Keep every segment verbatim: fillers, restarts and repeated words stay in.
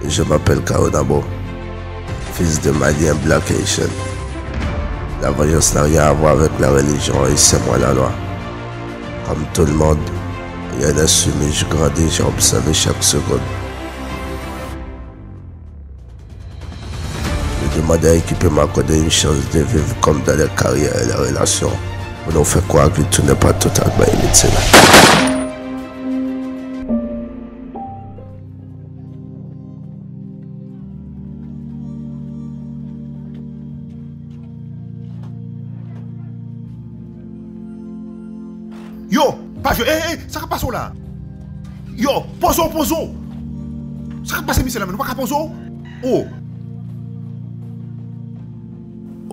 Je m'appelle Caonabo, fils de Malien Black Haitian. La vengeance n'a rien à voir avec la religion et c'est moi la loi. Comme tout le monde, rien n'est soumis, je grandis, j'ai observé chaque seconde. Je demande à équipe m'accorder une chance de vivre comme dans les carrières et les relations. Pour nous faire croire que tout n'est pas totalement inutile. Yo, pa jwe, ey, ey, sa k ap pase w la? Yo, poze w, poze w. Sa k ap pase misye la, menm? Nou pa ka poze w? Oh.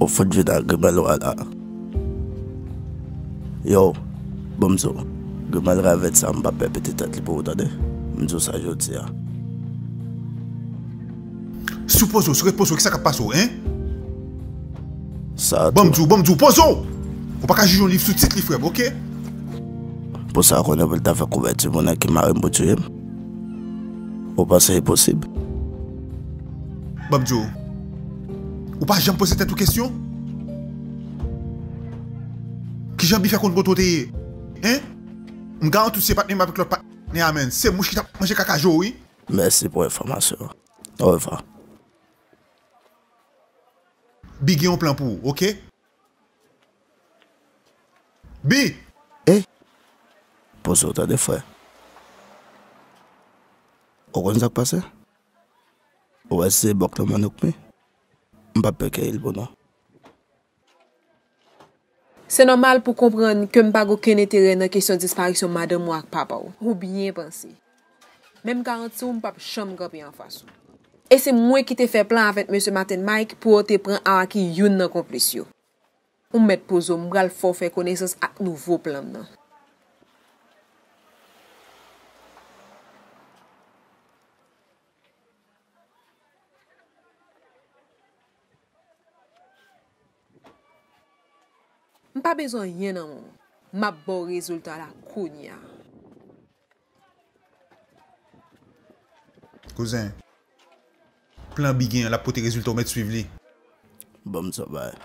Ou fout vin ak grimèl ou a la. Yo, ban m di w, grimèl ravèt sa, m p ap pèpete tèt li pou ou, tande? M di w sa jodi a. Si w poze w, si w ret poze w, kisa k ap pase w, en? Sa tou. Ban m di w, ban m di w, poze w! Ou pa ka jije yon liv sou tit li, frè m, oke? Pou sa, konnen pou l ta fè kouvèti moun nan ki mare m pou tiye m? Ou panse e posib? Ban m di w, ou pa janm poze tèt ou kesyon? Kijan Bi fè konn kote w te ye? En? M garanti w se patnè m avèk lòt patnè a, menn. Se mouch ki t ap manje kaka je w, wi. Mèsi pou enfòmasyon an. Orevwa. Bi gen yon plan pou ou, oke? Bi! Ey! Poze w tande, frè. Ou konn sa k pase? Ou wè se bòk lan mannouk mi? M p ap pè kè il pou nou. Se nòmal pou w konprann ke m pa gen okenn enterè nan kesyon disparisyon madanm ou ak papa w. Ou byen panse. Men m garanti w m p ap janm kanpe anfas ou. E se mwen ki te fè plan avèk mesye Maten Mike pou yo te pran Araki youn nan konplis yo. Ou mèt poze w, m pral fè w fè konesans ak nouvo plan m nan. M pa bezwen anyen nan men w. M ap ba w rezilta la kounye a. Kouzen, plan Bi gen an, l ap pote rezilta, ou mèt swiv li. Ban m sa bay.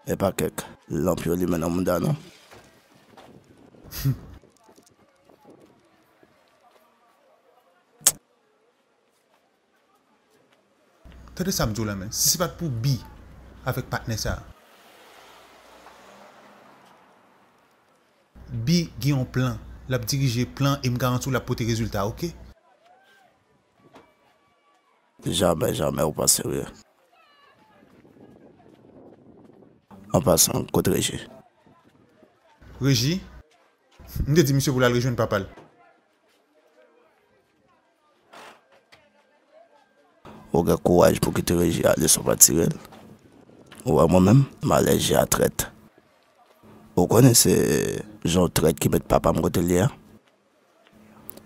E pa kèk lanp yo limen nan mouda, non. Tande sa m di w la, menn. Si se pa t pou Bi avèk patnè sa a, Bi gen yon plan. L ap dirije plan e m garanti w l ap pote rezilta, oke? Jamè, jamè, ou pa serye. An pasan, kot Reji? Reji? M te di misye pou l al rejwenn papa l. Ou gen kouraj pou kite Reji ale san w pa tire l. Ou wè mwen menm, m alèji a trèt. Ou konnen se jan w trèt ki met papa m kote l ye a?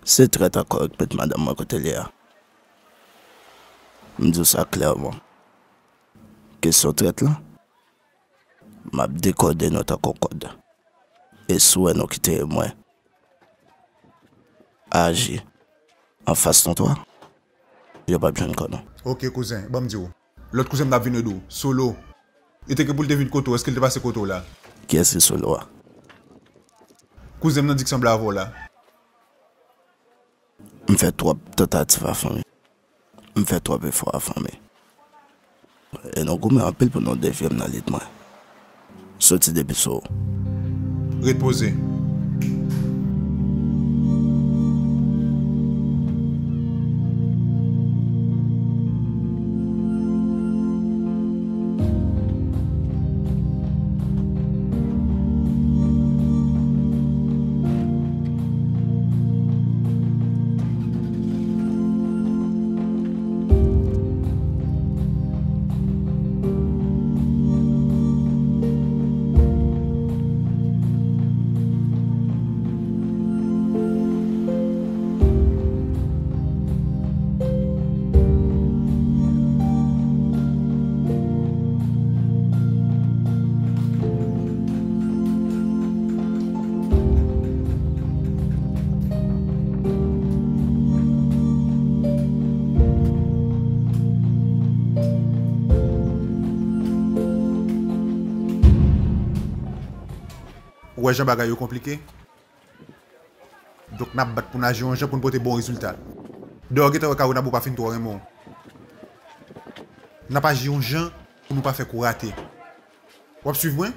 Se trèt ankò yo k met madanm mwen kote l ye a. M di w sa klèman. Kesyon trèt lan, m ap dekòde nou tankou kòd. E si w wè nou kite mwen aji anfas nou twa, yo p ap jwenn kò nou. Oke, kouzen, ban m di w. Lòt kouzen m nan ap vin ede w. Solo. Li te gen pou l te vin kote w. Èske l te pase kote w la? Kiyès ki Solo a? Kouzen m nan di k sanble avè w la. M fè twòp tantativ a fanmi. M fè twòp efò a fanmi. E nou goumen anpil pou nou devye m nan lit mwen. Soti depi sou. Ret poze. Wè jan bagay yo konplike. Donk, n ap bat pou n aji yon jan pou n pote bon rezilta. Dayè, w gentan wè Kawinab ou pa fin twò renmen w. N ap aji yon jan pou nou pa fè kou rate. W ap swiv mwen?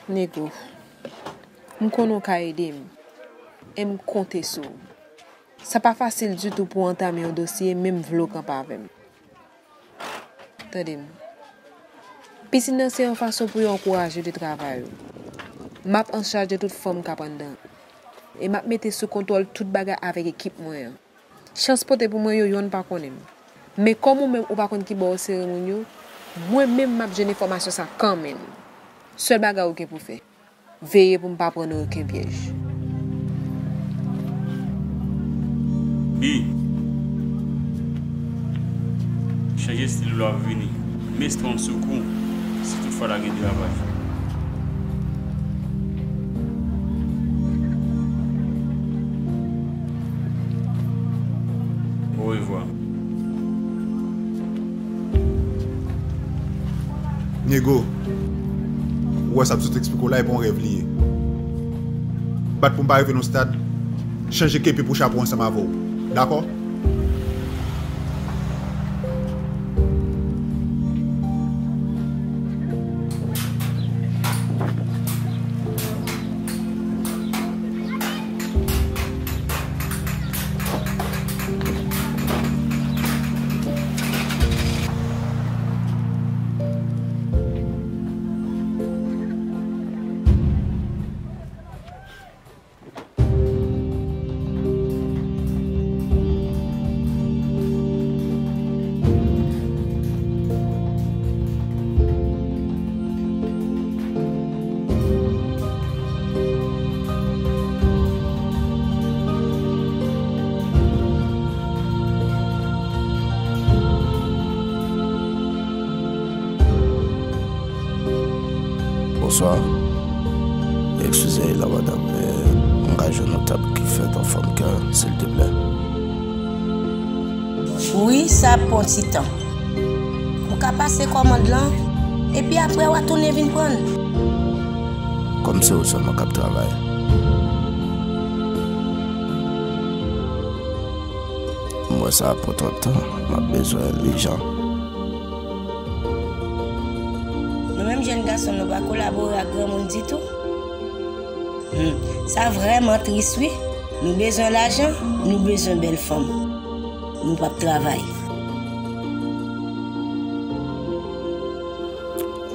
Nego, m konnen w ka ede m, e m konte sou w. Sa pa fasil ditou pou w antame yon dosye, men m vle w kanpe avè m. Tande m. Pitit nan se yon fason pou yo ankouraje w de travay ou. M ap an chaj de tout fanm k ap anndan. E m ap mete sou kontwòl tout bagay avèk ekip mwen an. Chans pote pou mwen yo, yonn pa konnen m. Men kòm ou menm ou pa konn ki bò yo sere moun yo, mwen menm m ap jwenn enfòmasyon sa kanmenm. Sèl bagay ou gen pou fè, veye pou m pa pran nan okenn pyèj. Bi, chanje estil ou la ap vini. Mestran sou kou, si tout fwa la gen travay. Orevwa. Nego, ou wè sa m sot eksplike w la, e pa yon rèv li ye. Bat pou m pa rive nan yon stad, chanje kepi pou chapo ansanm avè w. Dakò? Bonswa. Eskize la, madanm, men m ka jwenn yon tab ki fèt an fòm kè, silteplè? Wi, sa ap pran ti tan. Ou ka pase kòmand lan, epi apre w a tounen vin pran l. Kòm se ou sèlman k ap travay, m wè sa ap pran twòp tan. M ap bezwen l ijan. Nou menm jèn gason, nou pa kolabore ak granmoun ditou. Hmm, sa vrèman tris, wi. Nou bezwen lajan, nou bezwen bèl fanm. Nou p ap travay.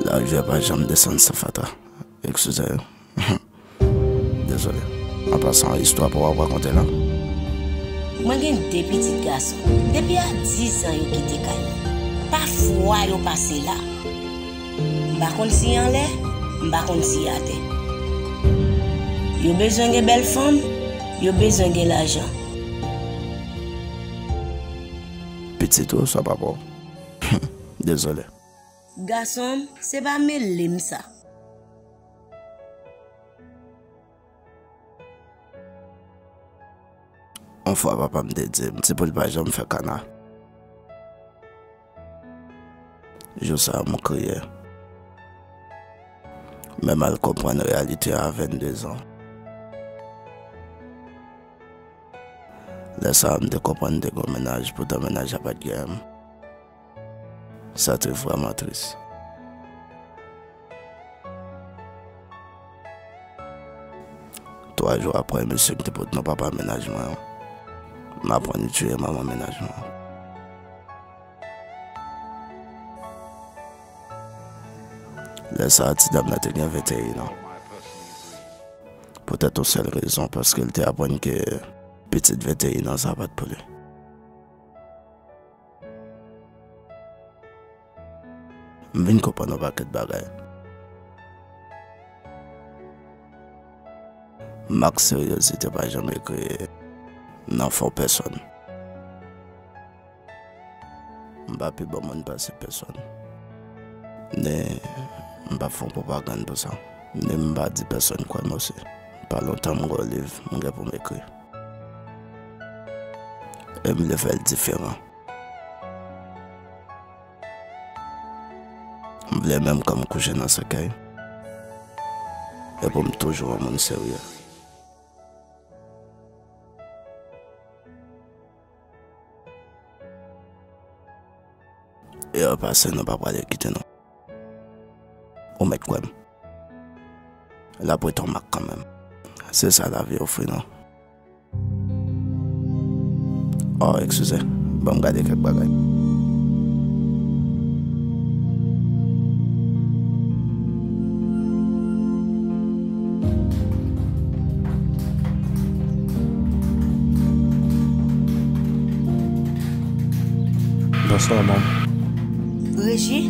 Lavi a pa janm desann san fatra. Eskize. Dezole. An pasan, istwa pa w ap rakonte la? Mwen gen de pitit gason. Depi a diz an yo kite kay mwen. Pa fwa yo pase la. M pa konn si y anlè, m pa konn si y atè. Yo bezwen gen bèl fanm, yo bezwen gen lajan. Pitit ou, sa papa w? Dezole. Gason m, se pa mele m sa. Yon fwa papa m te di m, se pou l pa janm fè kana. Jou sa a, m kriye. Men m al konprann reyalite a a venndezan. Lè sa a, m te konprann m te gen yon mennaj, poutan mennaj la pa t gen m. Sa te vrèman tris. Twa jou apre, mesye ki te pot non papa mennaj mwen an, m aprann li tiye manman mennaj mwen an. Lè sa a, ti dam nan te gen venteyen an. Poutèt yon sèl rezon, paske l te aprann ke pitit venteyen an sa pa t pou li. M vin konprann yon pakèt bagay. Mak seryozite pa janm ekri nan fon pèsonn. M pa pi bon moun pase pèsonn. Ni m pa fè yon pwopagann pou sa. Ni m pa di pèsonn kwè m osi. Pa lontan m gen yon liv m gen pou m ekri. Men m vle fè l diferan. M vle menm kò m kouche nan sèkèy. E pou m toujou yon moun serye. Erè pase nou pa pral kite nou. Ou mèt kwè m. L ap ret yon mak kanmenm. Se sa lavi ofri nou. Oh, eskize. Ban m gade kèk bagay. Bonswa, manm. Reji,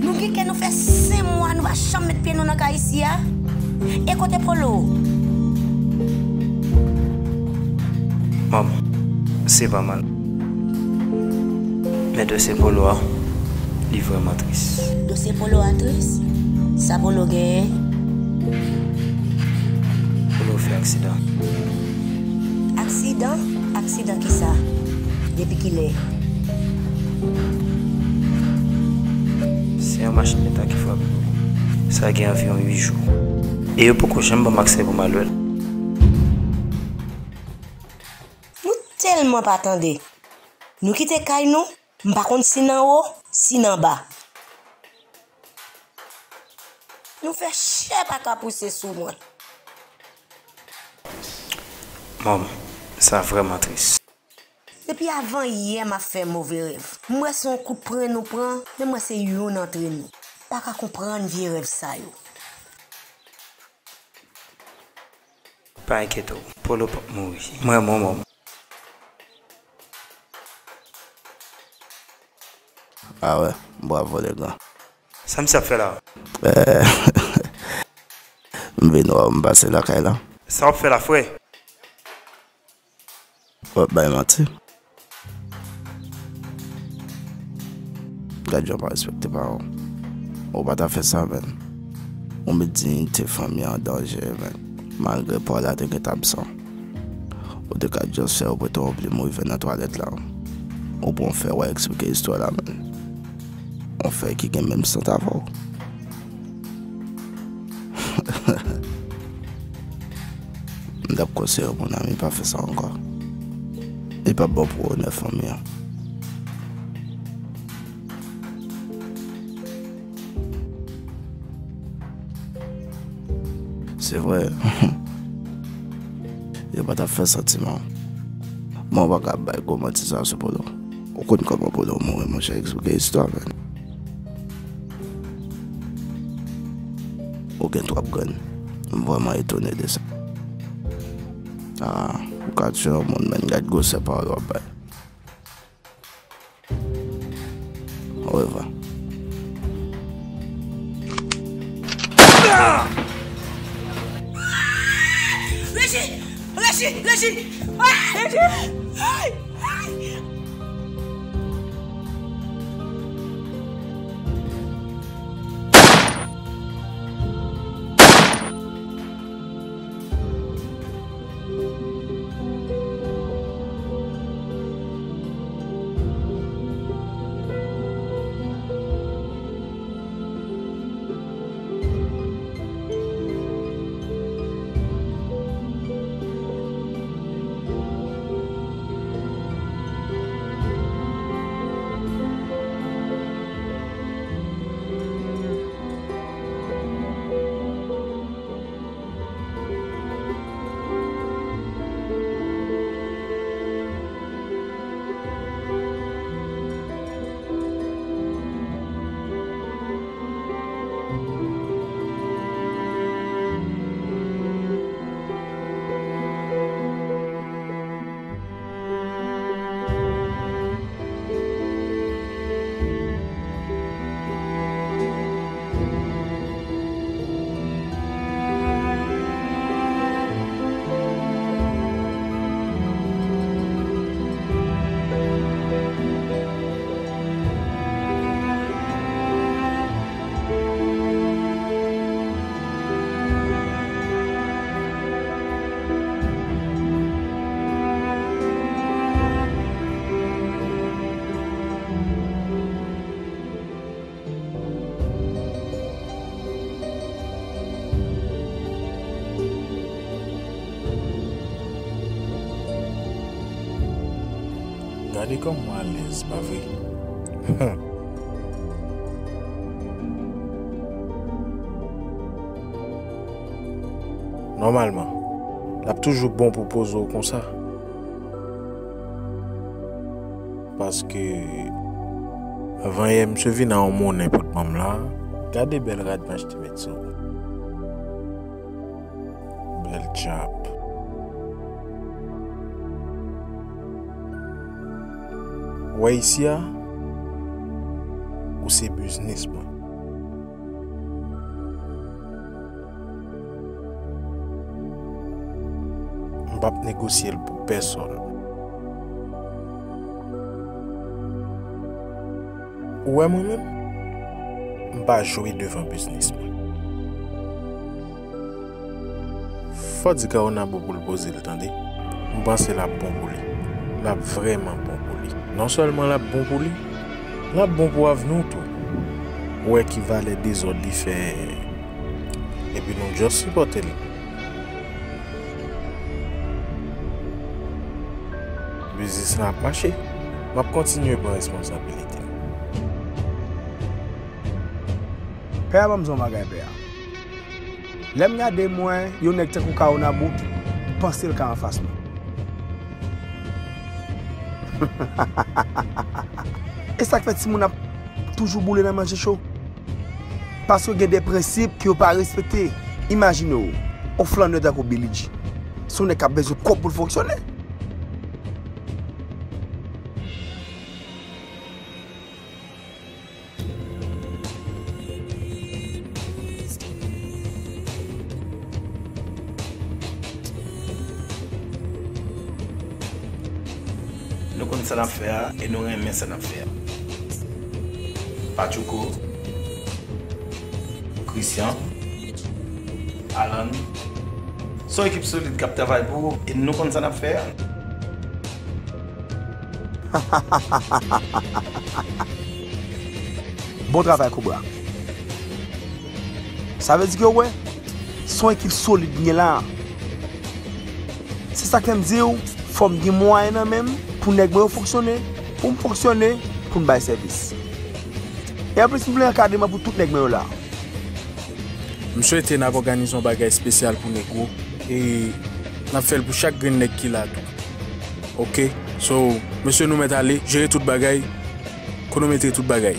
nou gen kè nou fè senk mwa nou pa janm met pye nou nan kay isi a. E kote Polo? Manm, se pa mal. Men dosye Polo a, li vrèman tris. Dosye Polo a tris? Sa Polo genyen? Polo fè aksidan. Aksidan? Aksidan kisa? Depi kilè? Se yon machin leta ki frape Polo. Sa gen anviwon uit jou. E yo poko janm ban m aksè pou m al wè l. Nou tèlman pa tande. Nou kite kay nou, m pa konn si n anwo, si n anba. Nou fè chè pa ka pouse sou mwen. Manm, sa vrèman tris. Depi avan yè m ap fè move rèv. M wè se yon kout pran nou pran, men m wè se youn antre nou. Pa ka konprann vye rèv sa yo. Pa enkyete w, Polo p ap mouri. M renmen w, manm. Ah wè, bravo, lègan. Sa misye ap fè la? Eh, m vin wè w, m pase lakay la. Sa w ap fè la, frè? W ap bay manti. Gad jan w pa respekte paran w. Ou pa ta fè sa, menn. Ou met diyite fanmi an an danje, menn. Malgre pa w la te gentan absan. Ou te ka just fè yo prete w yon plim rive nan twalèt la. Ou pran fè w eksplike istwa la, menn. Yon fè ki gen menm sant avè w. M t ap konseye w, mon ami, pa fè sa ankò. Li p ap bon pou onè fanmi an. Se vre. Yo pa t ap fè santiman. Men w pa ka ap bay gwo manti sa sou Polo. Ou konn kòman Polo mouri, monchè, eksplike istwa, menn. Ou gen twòp grenn. M vrèman etone de sa. Ah, ou ka tye yon moun, menn, gad gwosè pawòl w ap bay. Orevwa. Reji! Reji! Reji! Ah! Reji! Ay! Ay! Gade kòman w alèz, pa vre? Nòmalman, l ap toujou bon pou poze w konsa. Paske, avan yè, misye vin a yon monnen pou t ban m la. Gade bèl rad m achte met sou. Bèl djab. Ou wè isi a, ou se biznis mwen. M p ap negosye l pou pèsonn. Ou wè mwen menm, m pa jwe devan biznis mwen. Fò di Kawona bon pou l poze l, tande. M panse l ap bon pou li. L ap vrèman bon pou li. Non sèlman l ap bon pou li, l ap bon pou avni w tou. Ou wè ki valè dezòd li fè, epi nou just sipòte l. Biznis la ap mache. M ap kontinye pran responsabilite m. Pè a ban m di yon bagay, pè a. Lè m gade m wè yon nèg tankou Kawona Bout, m panse l ka anfas nou. E sa k fè timoun ap toujou boule nan manje cho? Paske gen de prensip ke yo pa respekte. Imajine w, yon flannè tankou Billy G. Se yon nèg k ap bezwen kòb pou l fonksyone. Nou konn sa n ap fè a e nou renmen sa n ap fè a. Patchouko, Christian, Alan, se yon ekip solid k ap travay pou ou e nou konn sa n ap fè a. Bon travay, Kobra. Sa vle di ke w wè, se yon ekip solid m gen la a. Se sa k fè m di w, fò m gen mwayen nan men m pou nèg mwen yo fonksyone, pou m fonksyone, pou n bay sèvis. E anplis, m vle ankadreman pou tout nèg mwen yo la. M swete n ap òganize yon bagay espesyal pou Negro e n ap fè l pou chak grenn nèg ki la tou. Oke? So, mesye, nou mèt ale, jere tout bagay, kwonometre tout bagay.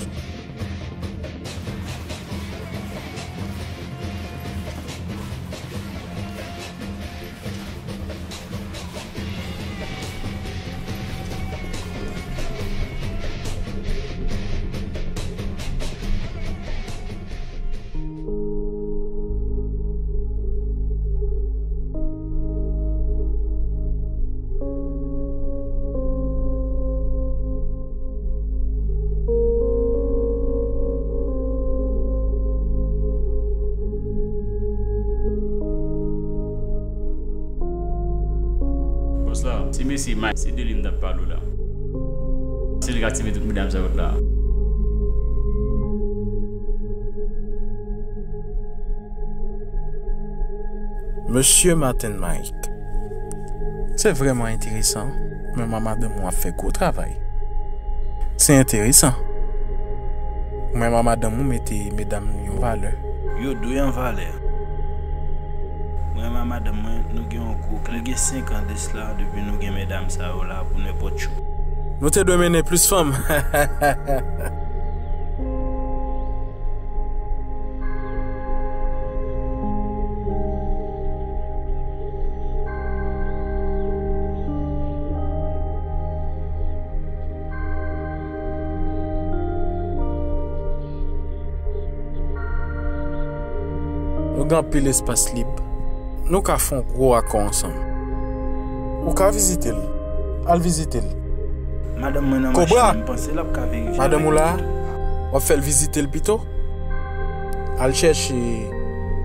Bòs la, se mesye Mike, se de li m t ap pale w la. Se li k atire tout medam sa yo la. Mesye Martin Mike, se vrèman enteresan, men madanm ou ap fè gwo travay. Se enteresan. Ou menm ak madanm ou mete medam nou yon valè. Yo dwe yon valè. Mwen ak madanm mwen, nou gen yon gwo kle. Nou gen senk an de sla depi nou gen medam sa yo la pou nenpòt jou. Nou te dwe mennen plis fanm. Nou gen anpil espas lib. Nou ka fè yon gwo akò ansanm. Ou ka vizite l. Al vizite l. Madanm mwen nan machin nan, m panse l ap ka verifye avèk nou tou. Madanm ou la a? W ap fè l vizite l pito? Al chèche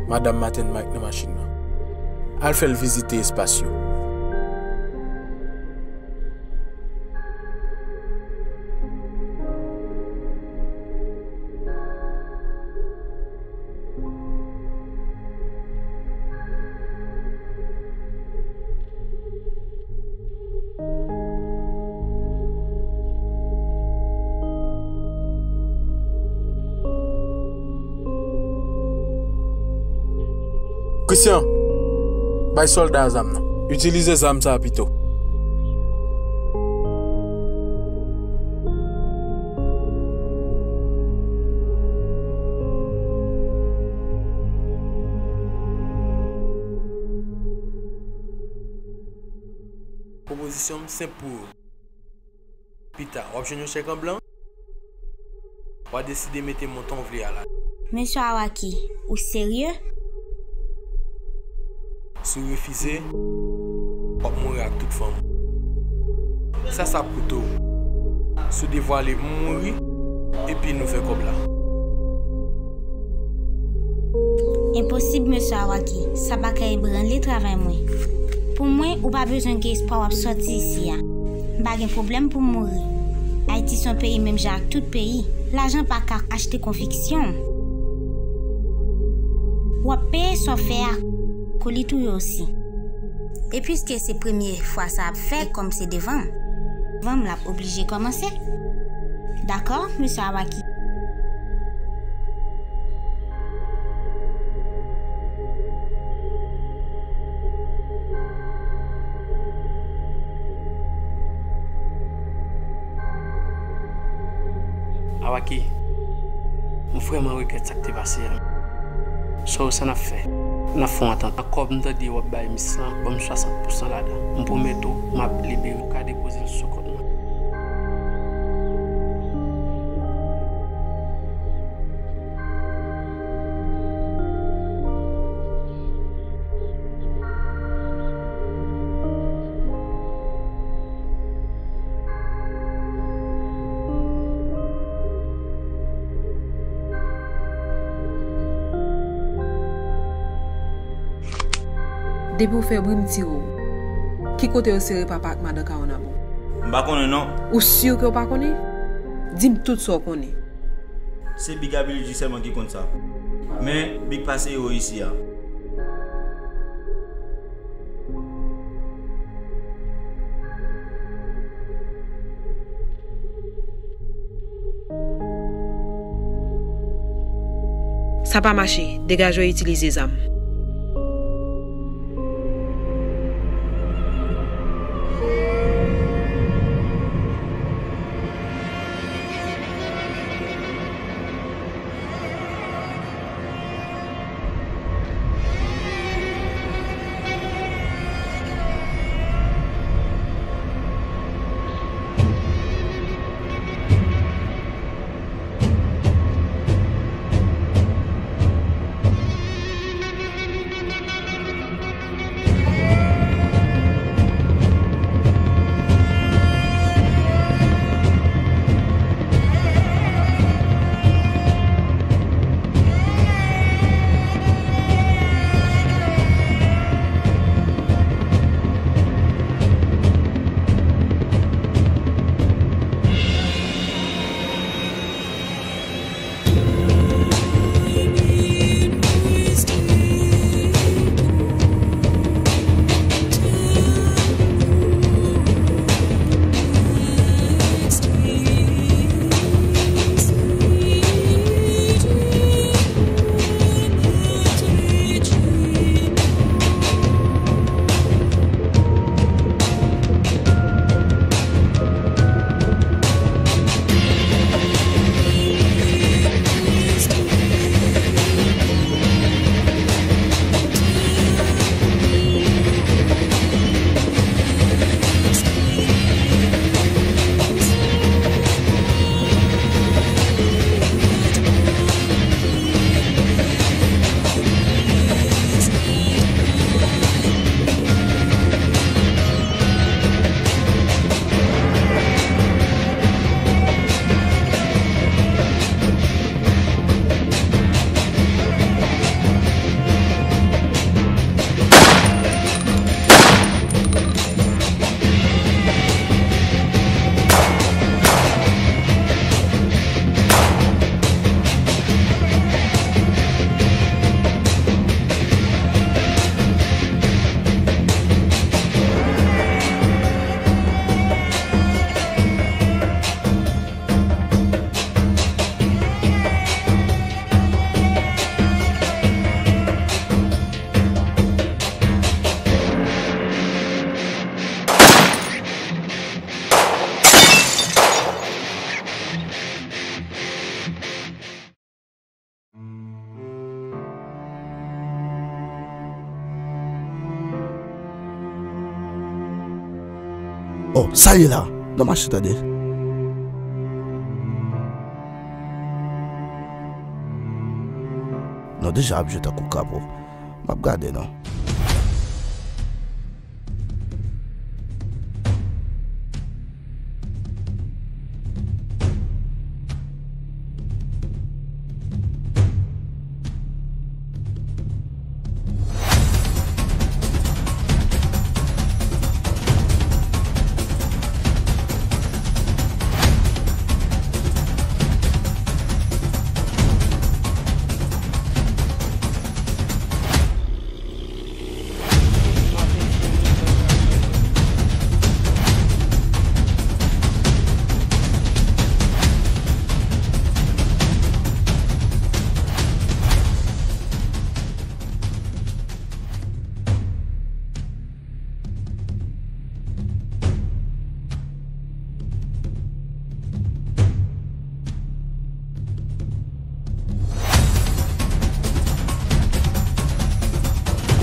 madanm Martin Mike nan machin nan. Al fè l vizite espas yo. Christian, bay sòlda a zam nan. Itilize zam sa a pito. Pwopozisyon m senp pou ou. Pita, w ap jwenn yon chèk an blan. W a deside mete montan w vle a ladan. Mesye Awaki, ou serye? Si w refize, w ap mouri ak tout fanmi w. Sa sa ap koute w? Si w devwale m mouri, epi nou fè kòb la. Enposib, mesye Awaki, sa pa ka ebranle travay mwen. Pou mwen, ou pa bezwen gen espwa w ap sòti isi a. M pa gen pwoblèm pou m mouri. Ayiti se yon peyi menm jan ak tout peyi. Lajan pa ka achte konviksyon m. W ap peye sa w fè a, kou li touye w osi. E piske se premye fwa sa ap fèt, kòm se devan m, devan m l ap oblije kòmanse. Dakò, mesye Awaki? Awaki, m vrèman regrèt sa k te pase a. So, sa n ap fè? N ap fè yon antant. Nan kòb m tande w ap bay mis lan, ban m swasant pousan ladan. M pwomèt ou, m ap libere w, ou ka depoze l sou kont mwen. Depi w fè bri, m tire w. Ki kote yo sere papa ak madan Kawonabo? M pa konnen non. Ou si ke w pa konnen? Di m tout sa w konnen. Se Big ak Billy G sèlman ki konn sa. Men, Big pase ewo isi a. Sa pa mache, degaje w itilize zam. Oh, sa ye la? Nan mache, tande. Non, deja ap jwe tankou krapo. M ap gade non.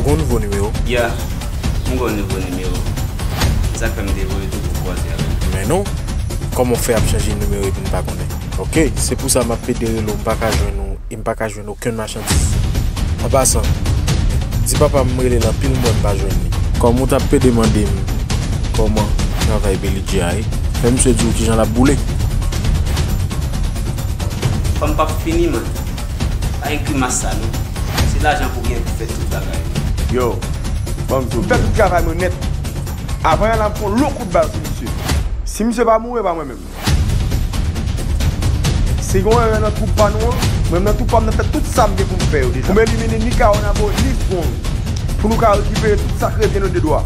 Ou gen yon nouvo nimewo? Ya, m gen yon nouvo nimewo. Se sa k fè m te voye tou pou koze avè l. Men non, kòman w fè ap chanje nimewo epi n pa konnen? Ok, se pou sa m ap pede rele w, m pa ka jwenn ou, e m pa ka jwenn okenn machandiz. An pasan, di papa m m rele l anpil m wè m pa jwenn li. Kòm ou t ap pede mande m kòman travay Billy J a ye, fè misye di w kijan l ap boule. Fanm p ap fini, man. Pa gen grimas sa, non. Se lajan pou gen pou fè tout bagay. Yo, ban m di w, fè tout travay mwen nèt. Avan yè la, m fè yon lo kout bal sou misye. Si misye pa mouri, e pa mwen menm. Si gen yon erè nan twoup pa nou an, mwen menm nan twoup pa m nan fè tout sa m gen pou m fè yo deja. Pou m elimine ni Kawonabo, ni Strong. Pou nou ka rekipere tout sa k revyen nou de dwa.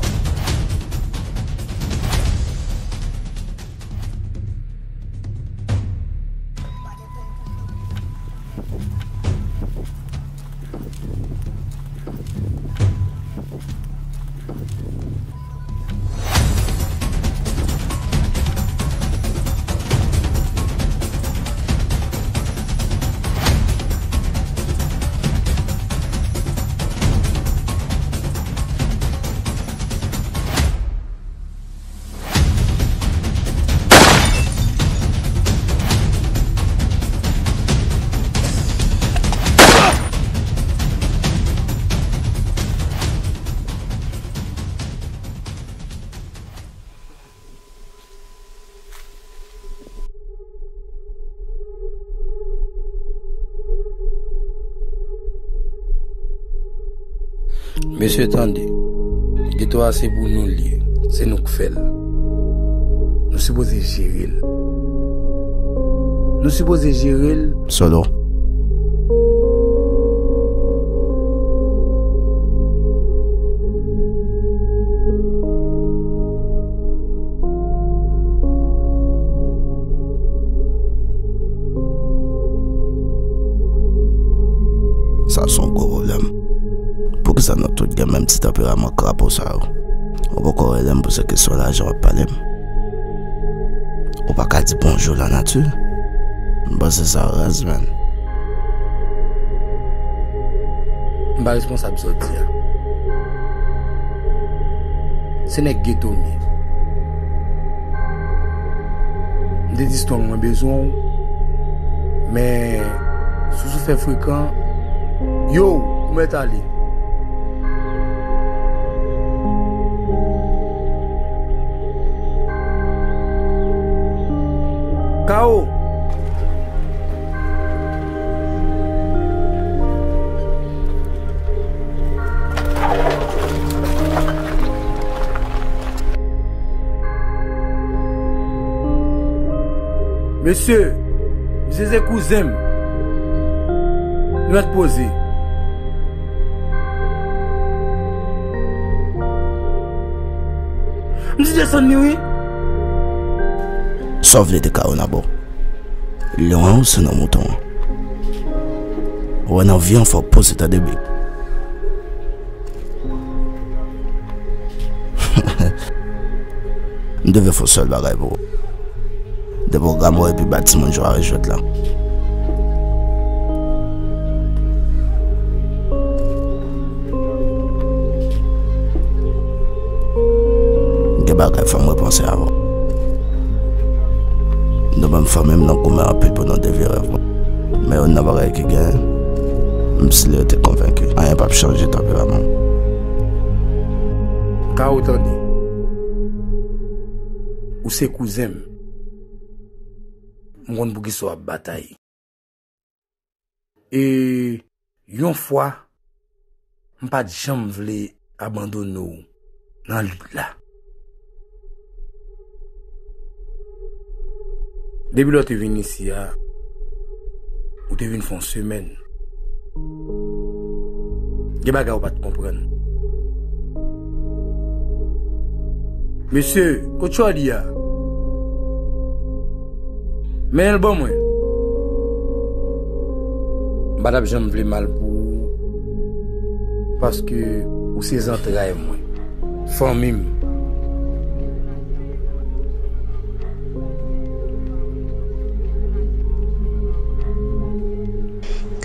Mesye, tande. Geto a se pou nou l ye. Se nou k fè l. Nou sipoze jere l. Nou sipoze jere l. Solo. Sa se yon gwo pwoblèm. Poukisa nou tout gen menm ti tanperaman krapo sa yo? Ou poko rele m pou se kesyon lajan w ap pale m? Ou pa ka di bonjou lanati? M panse sa raz, man. M pa responsab sa w di a. Se nèg geto m ye. M te di Strong mwen bezwen w, men Sousou fè frekan. Yo, ou mèt ale. Kawo! Mesye, misye se kouzen m. Nou mèt poze. M di desann li wi. Sa w vle de Kawonabo? Lyon an ou se nan mouton an? Ou wè nan vi an fò w poze tande big. M dwe fè yon sèl bagay pou ou. Depi w gamo epi ba timoun jwa rejwèt la. Gen bagay fò m repanse avan. Nou menm fanmi m, n ap goumen anpil pou nou devye rèv mwen. Men youn nan bagay ki gen, m si rete konvenki, anyen p ap chanje tanperaman m. Ka ou tande? Ou se kouzen m. M konn poukisa w ap batay. E yon fwa, m pa t janm vle abandone w nan lit la. Depi lè w te vin isi a, ou te vin fè yon semèn. Gen bagay ou pa t konprann. Mesye, kot Shorty a? Men l ban mwen. M pa t ap janm vle mal pou ou, paske ou se zantray mwen, fanmi m.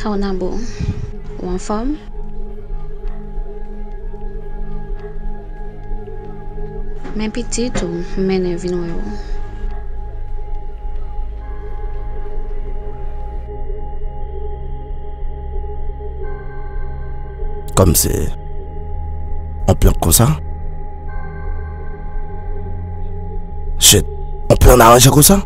Kaonabo, ou anfòm? Men pitit ou, m mennen vin wè w. Kòm se yon plan konsa? Shit, yon plan aranje konsa?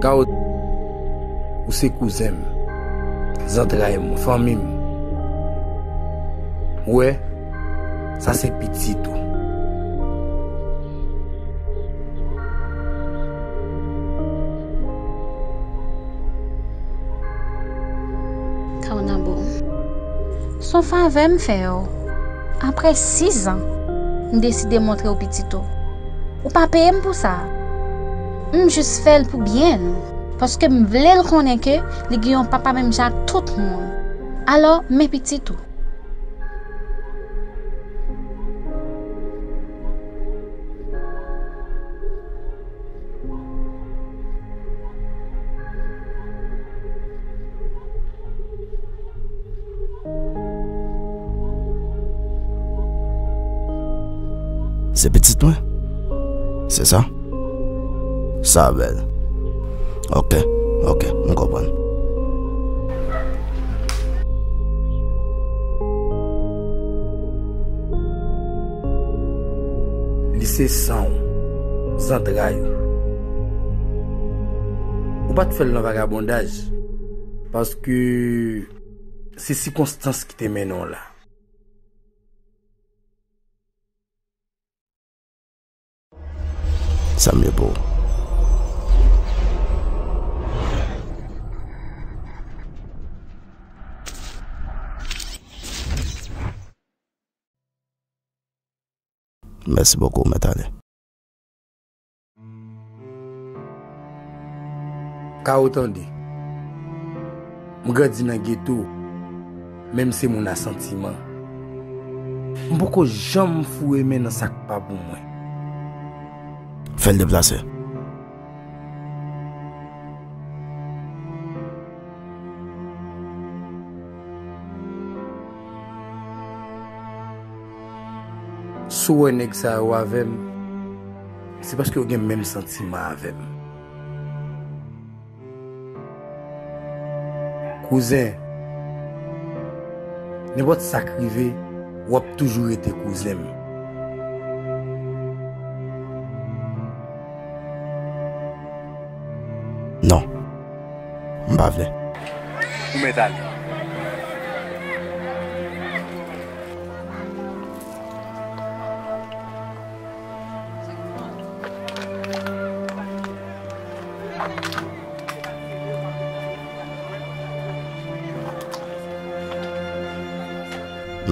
Kao, ou se kouzen m, zantray m, fanmi m. Ou wè, sa se pitit ou. Kaonabo, s on favè m fè w. Apre sis zan, m deside montre w pitit ou. Ou pa peye m pou sa. M jis fè l pou byen l, paske m vle l konnen ke li gen yon papa menm jan ak tout moun. Alò, men pitit ou. Se pitit mwen? Se sa? Sa bèl. Ok, ok, m konprann. Li se san w, zantray ou. Ou pa t fè l nan vagabondaj, paske se sikonstans ki te mennen w la. Sa m ye pou ou? Mèsi bokou, Mèt Ale. Kao, tande. M grandi nan geto, men m se moun a santiman. M poko janm foure men nan sa k pa pou mwen. Fè l deplase. Si w wè nèg sa yo avè m, se paske yo gen menm santiman avè m. Kouzen, nenpòt sa k rive, w ap toujou rete kouzen m. Non. M pa vle. Ou mèt ale.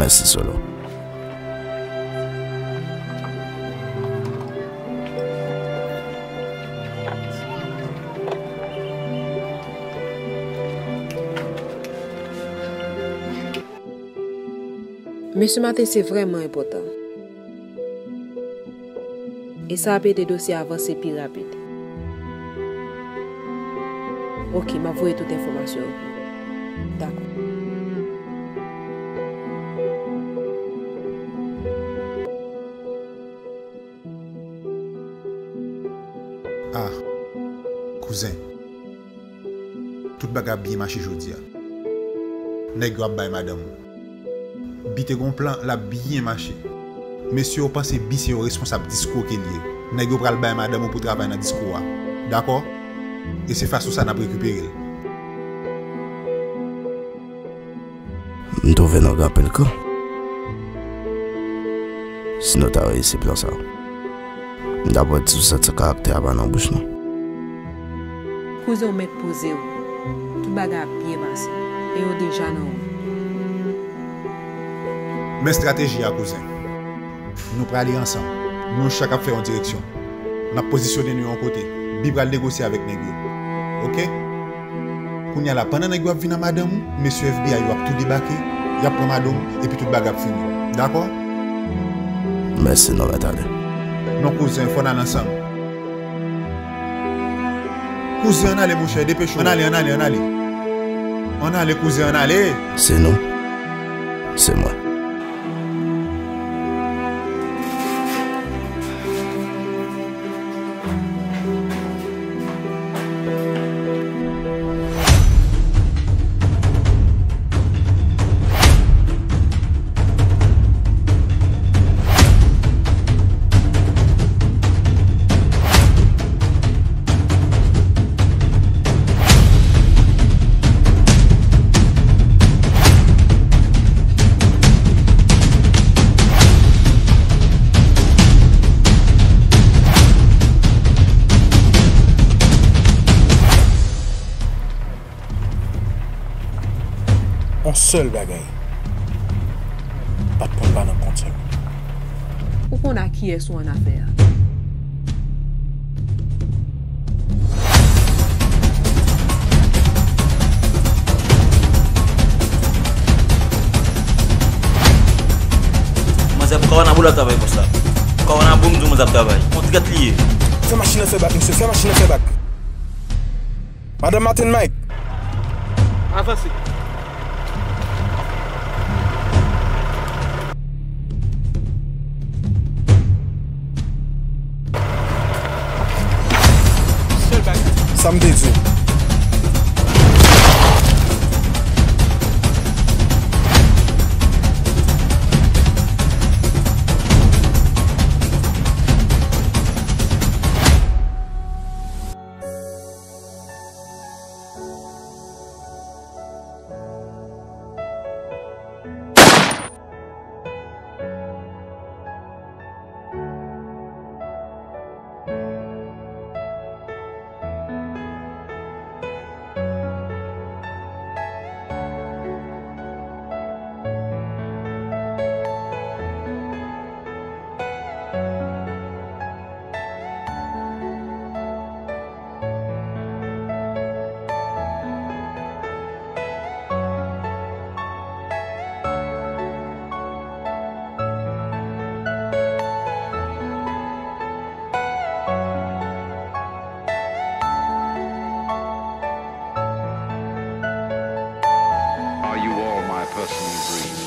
Mèsi, Solo. Mesye Maten, se vrèman enpòtan. E sa ap ede dosye a vanse pi rapid. Oke, m ap voye tout enfòmasyon yo pou ou. Dakò. Ah, kouzen. Tout bagay ap byen mache jodi a. Nèg yo ap bay madanm ou. Bi te gon plan, l ap byen mache. Mesye yo panse Bi se yon responsab disko ke l ye. Nèg yo pral bay madanm ou pou travay nan disko a. Dakò? E se fason sa n ap rekipere l. M twouve nou gen anpil kran. Si nou ta reyisi plan sa, m t ap wè ti sousèt san karaktè a pa nan bouch nou. Kouzen w mèt poze w. Tout bagay ap byen pase. E yo deja nan wout. Men estrateji a, kouzen. Nou prale ansanm. Nou chak ap fè yon direksyon. N ap pozisyone nou yon kote. Bi pral negosye avèk nèg yo. Oke? Kounye a la, pandan nèg yo ap vin ak madanm ou, mesye F B I yo ap tou debake, y ap pran madanm ou, epi tout bagay ap fini. Dakò? Mèsi, nou mèt ale. Non, kouzen, fò n al ansanm. Kouzen, ann ale, monchè, depeche w. Ann ale, ann ale, ann ale. Ann ale, kouzen, ann ale. Se nou. Se mwen. Yon sèl bagay, pa t pran pa nan kont sèlman. Ou konn a kiyès ou annafè a. Manzè pou kawona boul ap travay konsa. Kawona boum di w manzè ap travay. Yon trèt li ye. Fè machin nan fè bak, mesye, fè machin nan fè bak. Madanm Martin Mike. Avanse. Sèl bagay. Sa m te di w. Are you all my personal dreams?